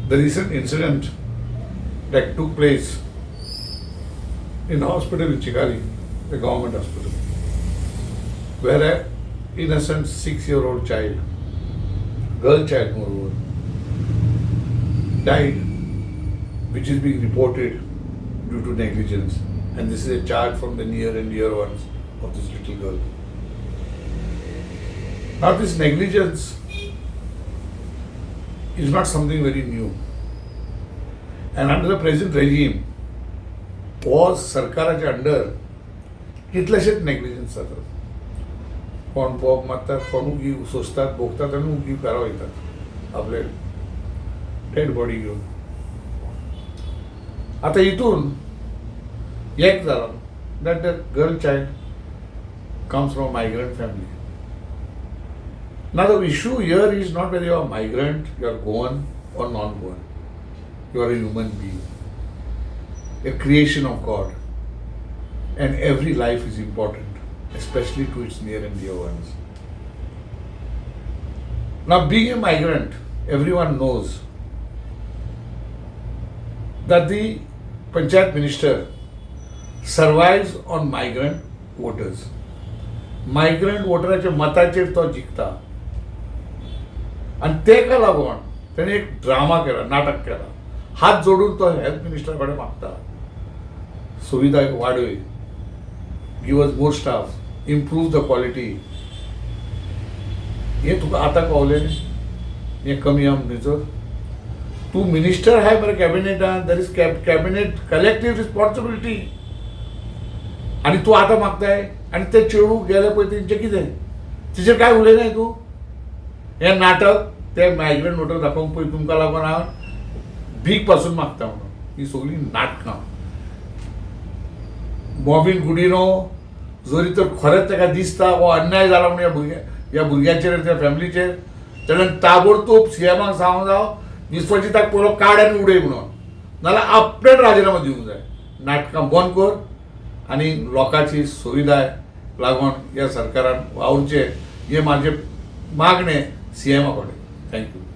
The recent incident that took place in hospital in Chicalim, the government hospital, where an innocent 6-year-old child, girl child moreover, died, which is being reported due to negligence. And this is a charge from the near and dear ones of this little girl. Now, this negligence is not something very new. And under the present regime, was सरकाराच्या under कितलेशेच negligence जातात. कोण bomb मारतात, कोण उगी सोंसतात, भोगतात आनी उगी घरा वयतात आपले डेड बॉडी घेवन. आतां हितून एक जाला that the girl child comes from migrant family. Now the issue here is not whether you are migrant, you are Goan or non-Goan. You are a human being, a creation of God. And every life is important, especially to its near and dear ones. Now, being a migrant, everyone knows that the Panchayat minister survives on migrant voters. Migrant वोटराच्या मताचेर तो जिखता आनी तेका लागून तेणें एक drama केला, नाटक केला. हात जोडून तो हेल्थ मिनिस्टरा कडेन मागता, सुविधा वाडय, give us more staff, improve the quality. हें तुका आतां कळलें हें कमी आहा म्हणून तूं मिनिस्टर आहाय मरे कॅबिनेटान. There is cabinet collective responsibility. आनी तूं आतां मागताय आनी ते चेडूं गेले पळय, तेंचें कितें, तिचेर काय उलयनाय तूं. हें नाटक ते मायग्रंट वोटर दाखोवंक पळय तुमकां लागून हांव भीक पासून मागता म्हणून, ही सगळीं नाटकां. मॉविन गुदिन्हो जरी तर खरेंच ताका दिसता हो अन्याय जाला म्हणून ह्या भुरग्या, ह्या भुरग्याचेर, त्या फॅमिलीचेर, तेणें ताबडतोब सीएमाक सांगूंक जाव, विश्वजिताक पयलो काड आनी उडय म्हणून, नाल्यार आपणें राजिनामो दिवंक जाय. नाटकां बंद कर आनी लोकांची सुविधाय लागून ह्या सरकारान वावुरचें, हें म्हाजें मागणें सीएमा कडेन. Thank you.